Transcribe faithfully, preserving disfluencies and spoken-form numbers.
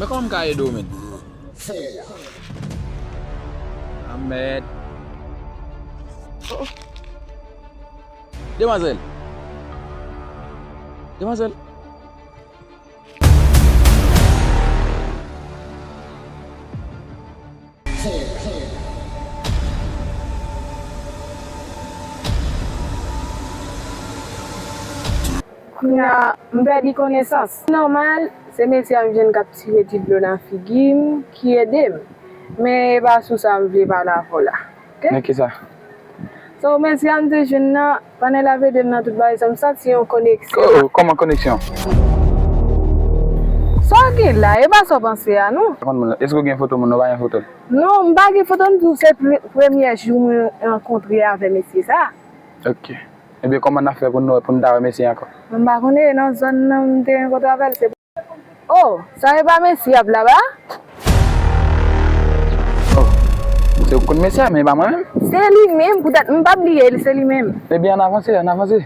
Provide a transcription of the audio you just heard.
Kòman m ka ede w, menn? Anmèd. Oh. Demwazèl. Demwazèl. Kounye a, m pèdi konesans. Nòmal, se mesye a m jwenn k ap tire ti dlo nan figi m, ki ede m. Men e pa sou sa m vle pale avè w la. Ok? Men kisa? So, mesye a m te jwenn nan, pandan l ap ede m nan tout bagay sa, m santi yon koneksyon. Ko-, kòman koneksyon? Sa w gen la, e pa sa w panse a, non. Èske w gen foto moun nan? Ou pa gen foto l? Non, m pa gen foto l, m di w se pre-, premye jou mwen rankontre avè mesye sa. Ok. Ebyen, kòman n ap fè pou n, pou n ta wè mesye ankò? M pa konnen, nan zòn nan m te rankontre avè l, se... Oh, sa e pa mesye ap la ba? Oh, se ou konn mesye a, men e pa mwen menm? Se li menm, poutèt m pa bliye l, se li menm. Ebyen, ann avanse, ann avanse.